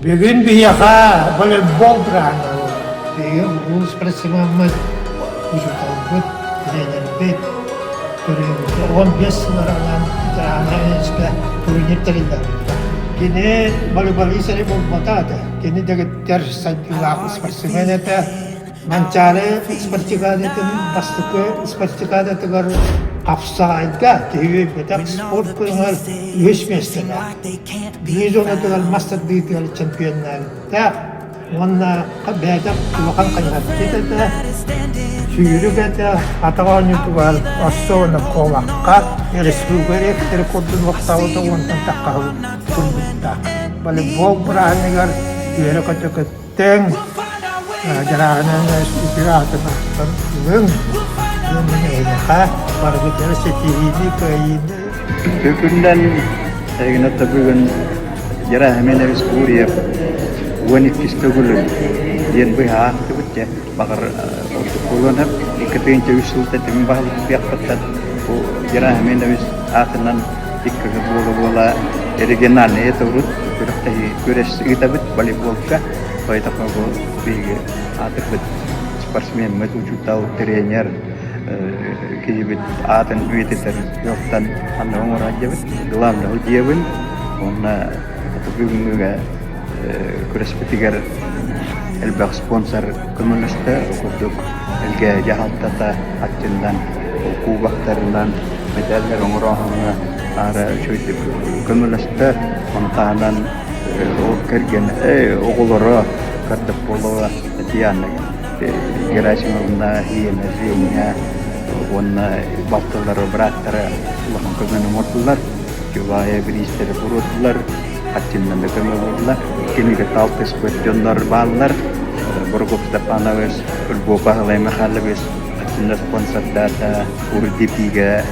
Бүгүн биһиэхэ волейбол бырааһынньыга буолла. Биһиги улуус спортсмеммыт, учууталбыт, тренербит төрөөбүтэ 15 сылларынан ветераннар турнир тэриллээбиттэр. Кини волейболист эрэ буолбатах этэ. Кини дэгиттэр сайдыылаах спортсмен этэ. Манчаары спартакиадатын бастакы спартакиадатыгар хапсаҕайга киһи үөйбэтэх спорт көрүҥэр үһүс миэстэлээх. Биир зонатыгар мас тардыытыгар чемпионнаабыттаах уонна бэйэтэ улахан хайыһардьыт этэ, сүүрүк этэ, атах оонньуутугар особенно куобахха республика рекордун олохтообута уонтан таххаһы турбуттаах. Волейбол бырааһынньыгар үөрэ-көтө көттүҥ, дьарааһынан үтүө аатын ахтан ылыҥ. Диэн мин эһиэхэ барыгытыгар ситиһиини, кыайыыны. Бүгүннэн эһигини бүгүн Герасимович Гурьев 12 төгүлүн диэн быһаахтыбыт дьэ баҕар ордук буолуон сөп 2 3 сылта тимин баһылык бу Герасимович аатынан икки буола-буола региональный это урут күрэхтэһии күрэс ыытабыт волейболга поэтому бу биһиги аатырбыт спортсмеммыт учуутал тренер киһибит аатын үйэтитэр сыалтан ханна оҥорон диэбит главный диэбин уонна бүгүҥҥүгэ күрэспитигэр элбэх спонсор көмөлөстө ол курдук Элгээйи дьаһалтата аттынан кубоктарынан мэтээллэр оҥорооһуҥҥа аара үчүгэйдик көмөлөстө ону таһынан ол кэргэн оҕолоро Кардополова Татьяна Герасимовна Елена Женя уонна балтылара бырааттара улахан көмөнү оҥордулар Чубаайа бириистэри туруордулар хаччыннан да көмө буолла. Кинигэ алтыспыт дьоннор бааллар. Бургуп Степанович, Львов Баһылай Михайлович хаччынна спонсордаата, УРДП-гэ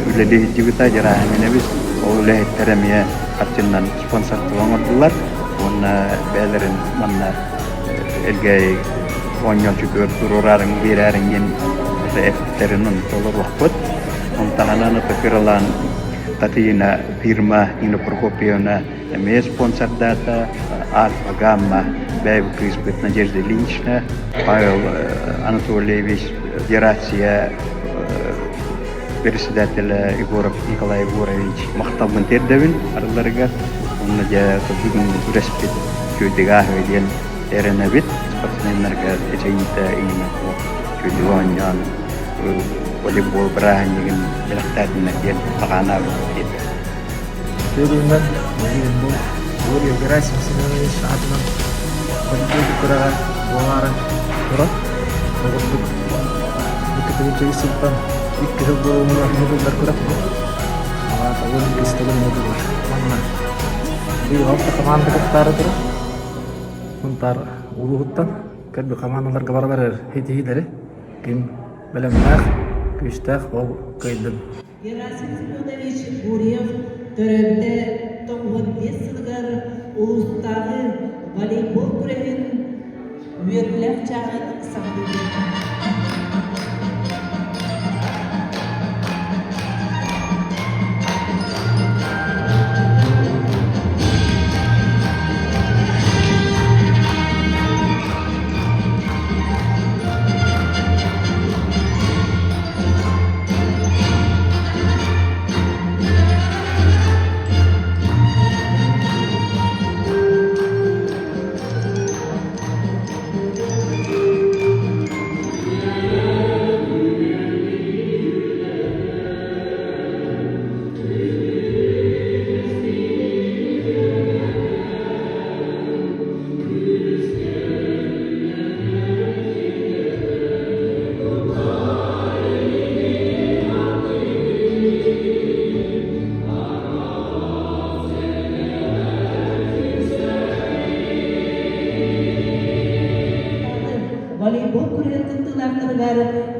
үлэлии сылдьыбыта Дьарааһыминэбис. Ол үлэһиттэр эмиэ харчыннан спонсордуу оҥордулар уонна бэйэлэрин манна Элгээйи оонньооччутугар туруораарыҥ, биэрээриҥ диэн эппиттэрин толоруохпут. Ону таһынан ото кыралаан Татьяна фирма Нина Прокопьевна эмиэ спонсордаата, Альфа Гамма бэйэбит кыыспыт Надежда Ильинична, Павел Анатольевич Федерация председателэ Егоров Николай Егорович махталбын тиэрдэбин арылларыгар. Онно дьэ бүгүн күрэспит үчүгэйдик ааһыа диэн эрэнэбит. Спортсменнарга эчэйиитэ иҥнэ суох үчүгэйдик оонньоон волейбол бырааһынньыгын бэлэхтээтиннэр диэн баҕанаабыт диэтэ. Үтүө бүгүн бу Гурьев Герасим Семенович аатынан волейбол күрэҕэ буолаары турар. Ол курдук икки сылтан икки сыл буолуоҕуна ыытыллар күрэх бу. Аата 12 төгүл ыытыллар. Манна быйыл алта команда кыттаары турар. Сунтаар улууһуттан кэлбит хамаандаларга баралар ситиһиилэри ким бэлэмнээх, күүстээх ол кыайдын. Герасим Семенович Гурьев төрөөбүтэ 95 сылыгар улуустааҕы волейбол күрэһин үөрүүлээх чааһын саҕалыыбыт. Волейбол күрэһин кыттыылаахтарыгар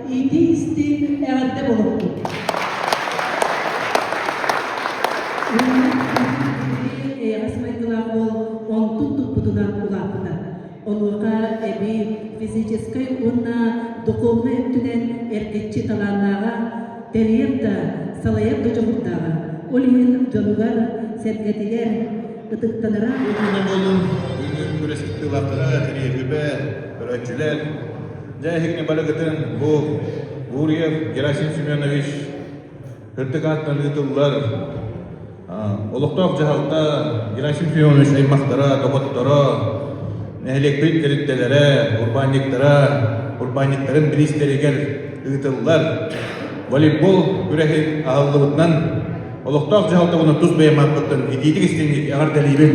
иитии-истиҥ эҕэрдэ буолуохтун! Эйэҕэс майгылаах уол онтун туппутунан улааппыта. Онуоха эбии физическэй уонна духовнай өттүнэн эргиччи талааннааҕа, тэрийэр да, салайар да дьоҕурдааҕа. Ол иһин дьонугар, сэргэтигэр. Ытыктанара Күнүн буолун, бүгүн күрэс кыттыылаахтара, тэрийэбибэ, көрөөччүлэр. Дьэ, эһигини барыгытын бу Гурьев Герасим Семенович үрдүк ааттан ыытыллар олохтоох дьаһалта Герасим Семенович аймахтара, доҕотторо, нэһилиэкпит тэрилтэлэрэ, урбаанньыктара, урбаанньыктарын бириистэригэр ыытыллар волейбол күрэһин аһыллыбытынан олохтоох дьаһалта уонна тус бэйэм ааппыттан итиитик истиҥник эҕэрдэлиибин.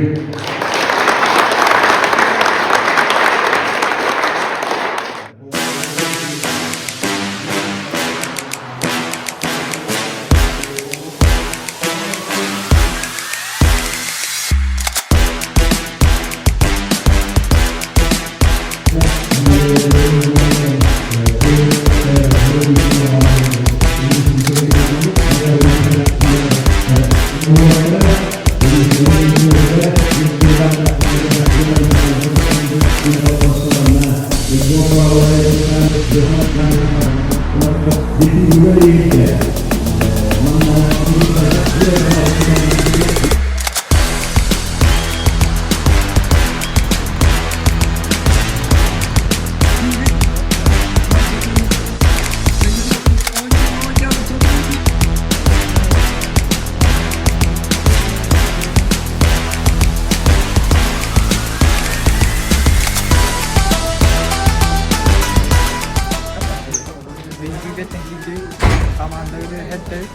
Биһиги киирдибит, хамаандабыт эһэрдэбит.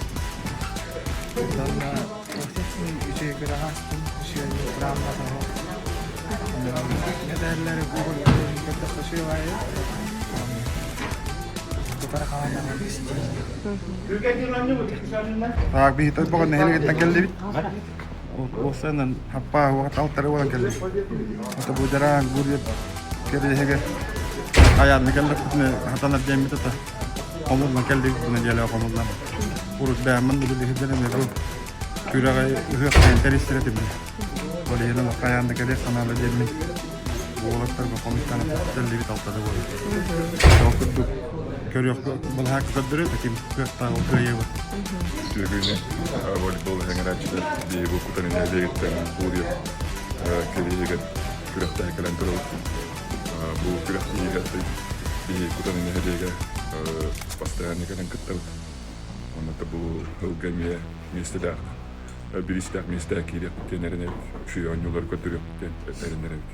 Онтон үчүгэй күрэҕэ астым, үчүгэй программата Этэллэр көрдөххө үчүгэй баайы. Тутар хамаанданан Так, биһи Тойбоҕо нэһилиэгиттэн кэллибит. Уопсайынан хаппаа уоҕат алтары буолан кэллибит. Ото бу дьараан Гурьев кэриэһигэр айаанна кэллэхпитинэ хатанар диэммит ата хомуллан кэллибит бу нэдиэлэҕэ хомуллан. Урут бэйэммин да билиһирдэрим бу күрэҕи ыһыах диэн тэрийсэр этим. Ол иһин олох хайаан да кэлиэх санаала диэммин уолаттарга хомуйтан кэллибит алтада буолан. Ол курдук көрүөх балаһаакка көрдөрүө таким кыахтаах ол кыайыыбыт. Үтүө волейбол эҥэрээччилэр биһиги бу кутан нэһилиэгиттэн Гурьев кэриэһигэр күрэхтэһэ кэлэн турабыт. Бу күрэхтэһиигэ биһиги кутан нэһилиэгэ постоянно кэлэн кыттабыт. Онно бу сылга эмиэ миэстэлээх бириистээх миэстэҕэ киириэхпит диэн эрэнэбит. Үчүгэй оонньуулары көрдөрүөхпүт диэн эрэнэбит.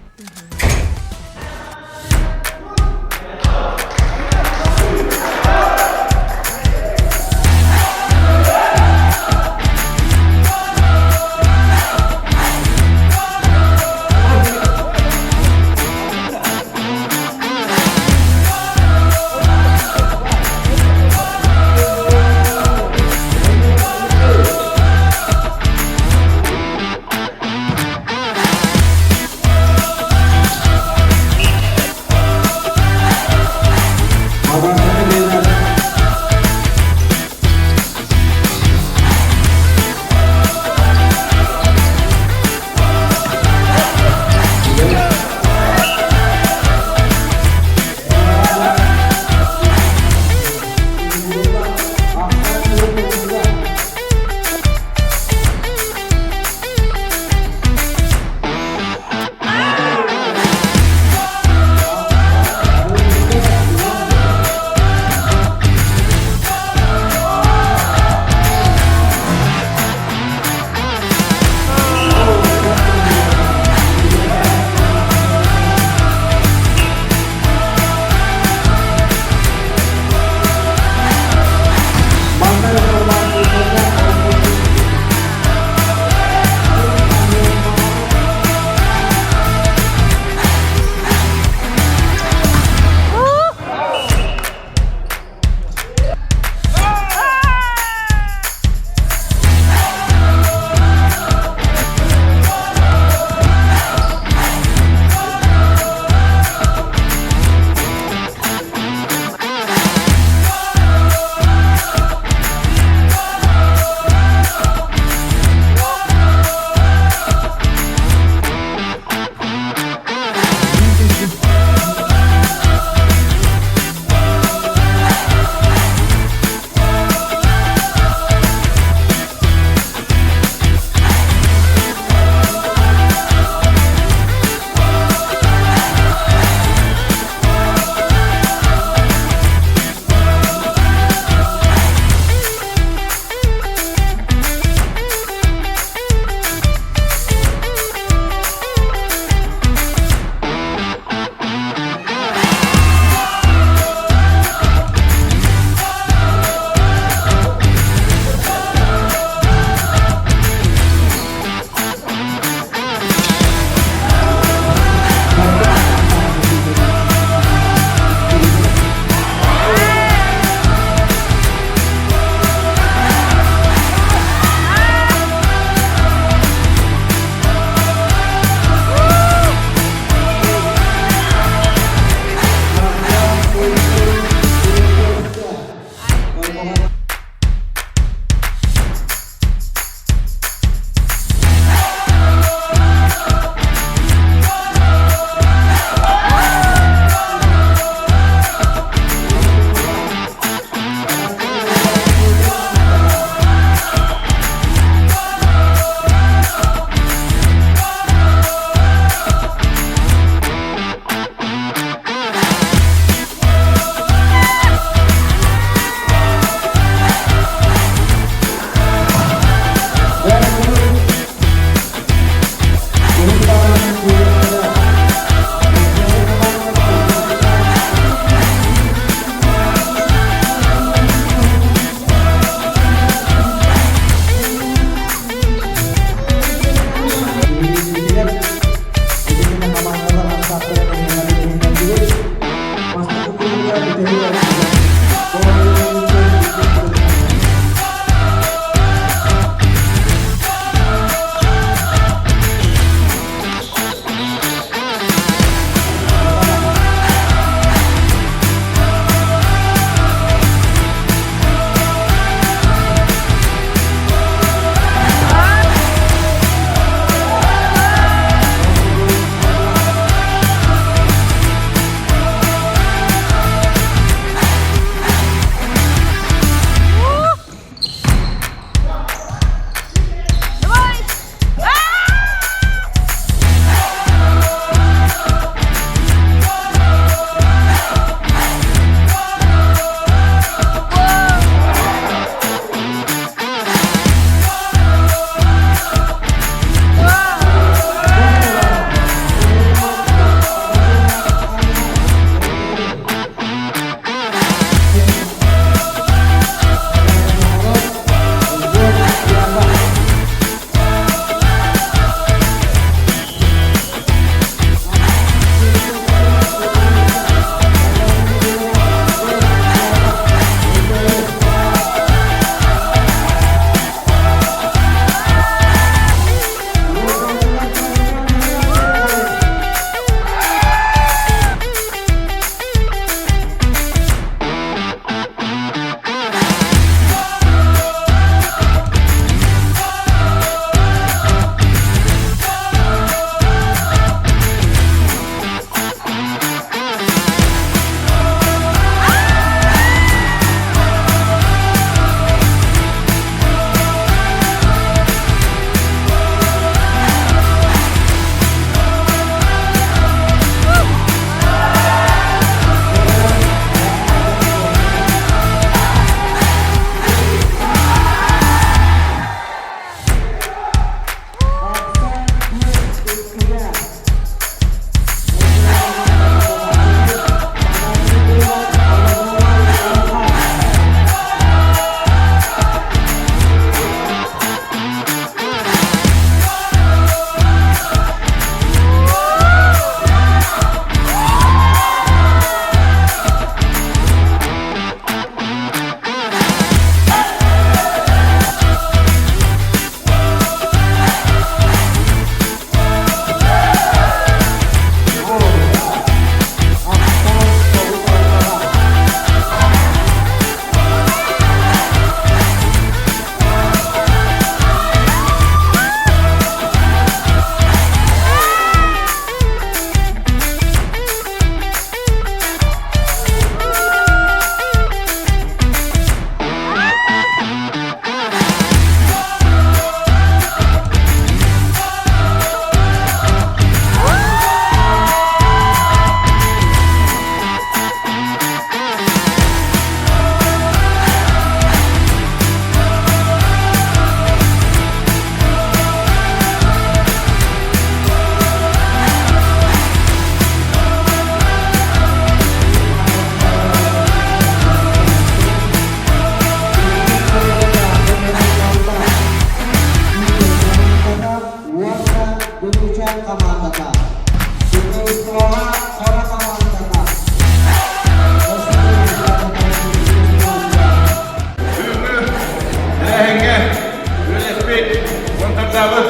Спонсордаабыт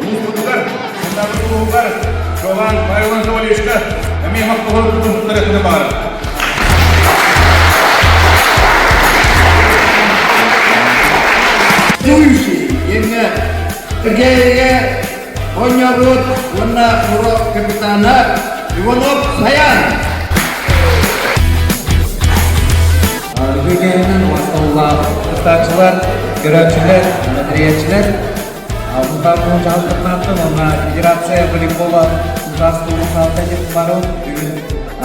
улууспутугар, Сунтаарбыт улууһугар Чуолаан Павел Анатольевичка эмиэ махталын туттарыахпытын баҕарабыт. Ведущий Евгений Сергеевич Оонньообут уонна урок капитана Иванов Саян. Үтүөкээнинэн махталлаах кыттааччылар, көрөөччүлэр, бэтэрийээччилэр Мутаабын дьаһалтатыттан уонна Федерация волейбола участвуйун саалта барыл бүгүн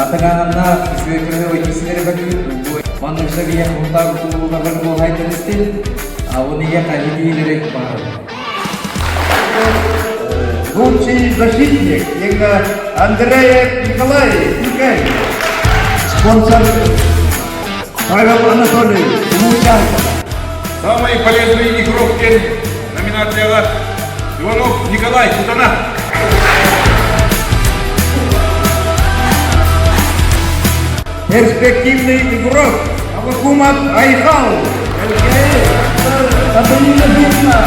атыҥааһыннаах үчүгэй көрүү киисилэри көрдүбүт. Маннык сабия Мутаабы тулууга волейбол хайдан Оны хайдиилери баар. Лучший защитник Андреев Николай Николаевич. Спонсор Павел Анатольевич Лучанко. Самый полезный игрок день номинацияға Иванов Николай Кутана. Перспективный игрок Авакумов Айхал. Антонина Дубна.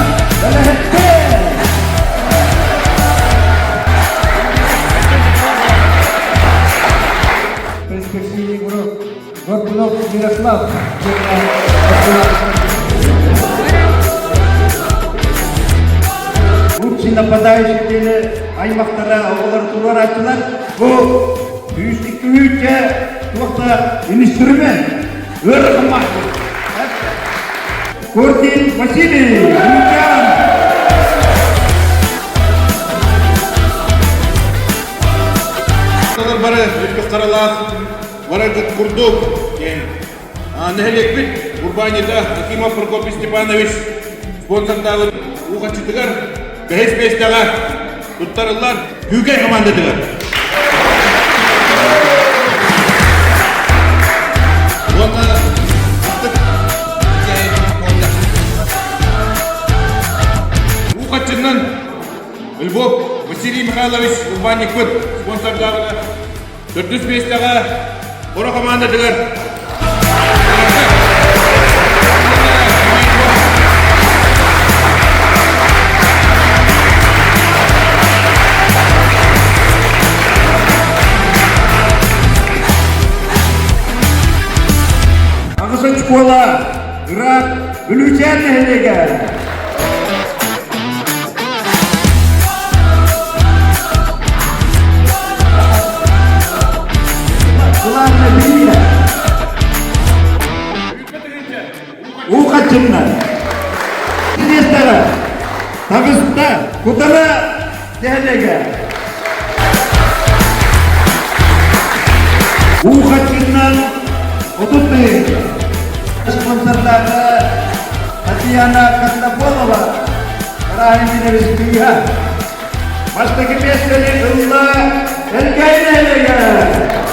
Перспективный игрок Горбунов Мирослав. Лучший нападающий диэни аймахтара оҕолор туруорааччылар бу күүстүккүүчэ туох да инструмент ыарахаммат. Куртин Василий Лукян. Бары үрдүк харалаах бараргыт курдук диэн нэһилиэкпит урбаанньыта Акимов Прокопий Степанович спонсордаабыт уухаччытыгар бэһис миэстэҕэ туттарыллар Күүкэй хамаандатыгар. Уонна Уухаччынан Львов Василий Михайлович урбаанньыкпыт спонсордаабыта төрдүс миэстэҕэ Хоро хамаандатыгар Аҕыс очкола Ыраах Бүлүүчээн нэһилиэгэ. Главное билиилэ. Уу хаччынна. Миэстэҕэ таҕыста Кутана нэһилиэгэ. Уу хаччыннан 30 тыһыынча. Спонсордааҕы Татьяна Костополова Караһин кыыһа. Бастакы миэстэни ылла Элгээйи нэһилиэгэ.